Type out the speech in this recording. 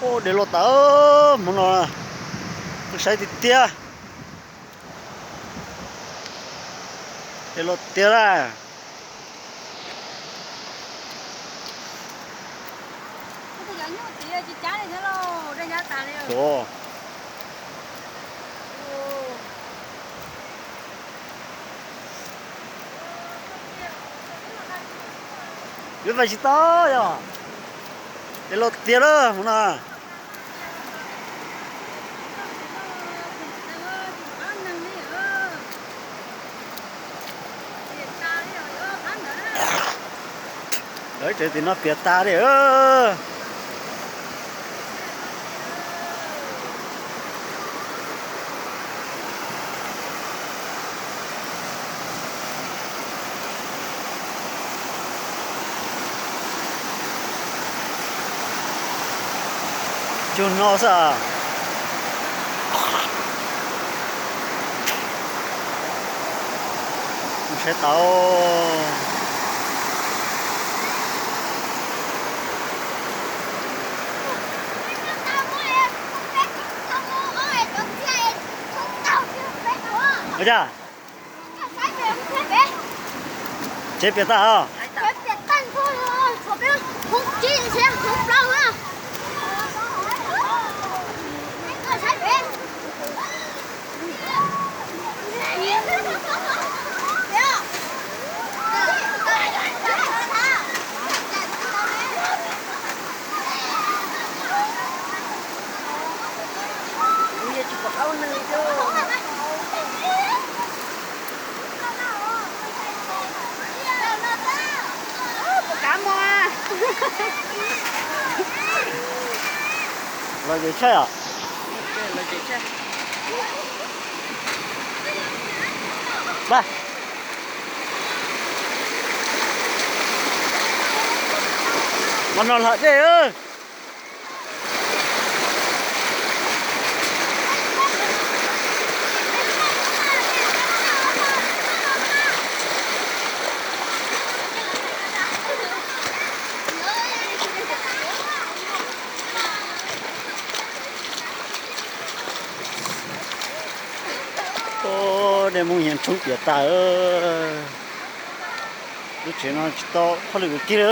Ub, dej loj tas, hmo no saib tiag tiag. Dej loj tiag na. Yuav vaj tsis tau yog, dej loj tiag lawm hmo no. Lawv tsev tim no piam tas li. Cug no xwb. Saib tau. Ua cas? Tsev piam tag os. Los ces tshaib os. Mas no lawm dej. Dej Hmoob Hiav Tshoob piam tas. Lub tsev no tsis tau hauj lwm kiag li.